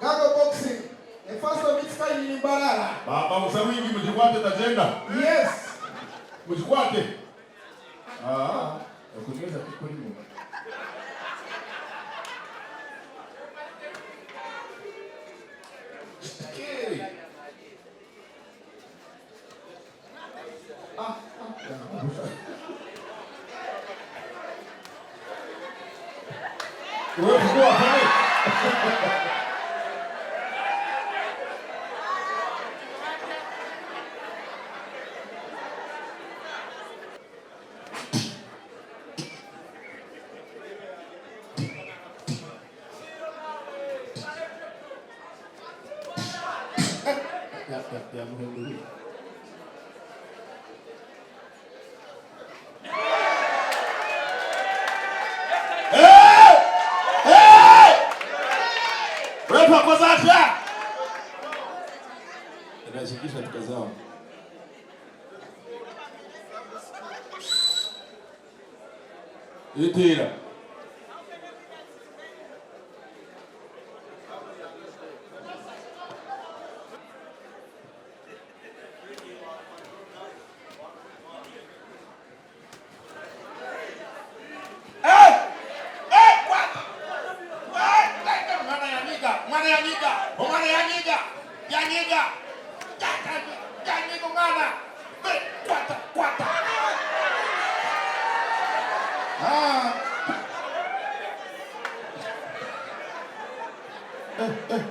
Gago Boxing, a first of its kind in Mbarara. Ba bouncer ring mugikwate tagyenda. Yes. Mugikwate. Aah okunyweza tikurimu. Kiteere. Ah ah Iwe kukuwa fane. Refa akoze atya? Edakiika ishatu tukazaamu. Eteera.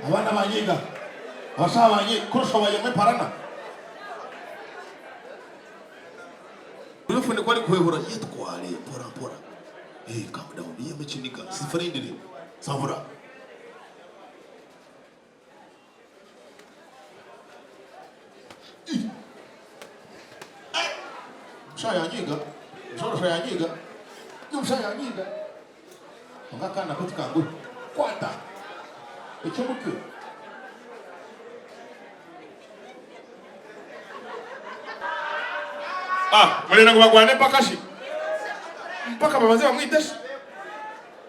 Abaana banyiiga, abashaija banyiiga, kurusha bayema emparana. Omufundi ku arikuhwehura yetware mpora mpora. Hey, calm down, yema ekiniga, si friendly. Sabura. Omushaija yanyiiga, omushaija yanyiiga, omushaija yanyiiga. Kwonka akaana ko tikanguhi. Kwata eky'omutwe. Ah, murenda ngu bagwane mpaka shi? Mpaka babanze bamwite shi?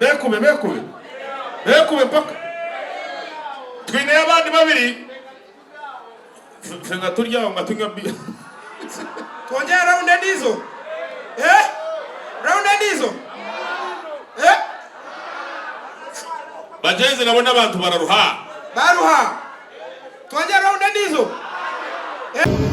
Beekube, beekube. Beekube mpaka. Twineyo abandi babiri. Ffe nga turi aho nga tunywa biya. Twongyere round endiijo? Eh? Round endiijo? Eh? Bagyenzi nabo n'abantu bararuha. Baruha. Twongyere round endiijo? Eh?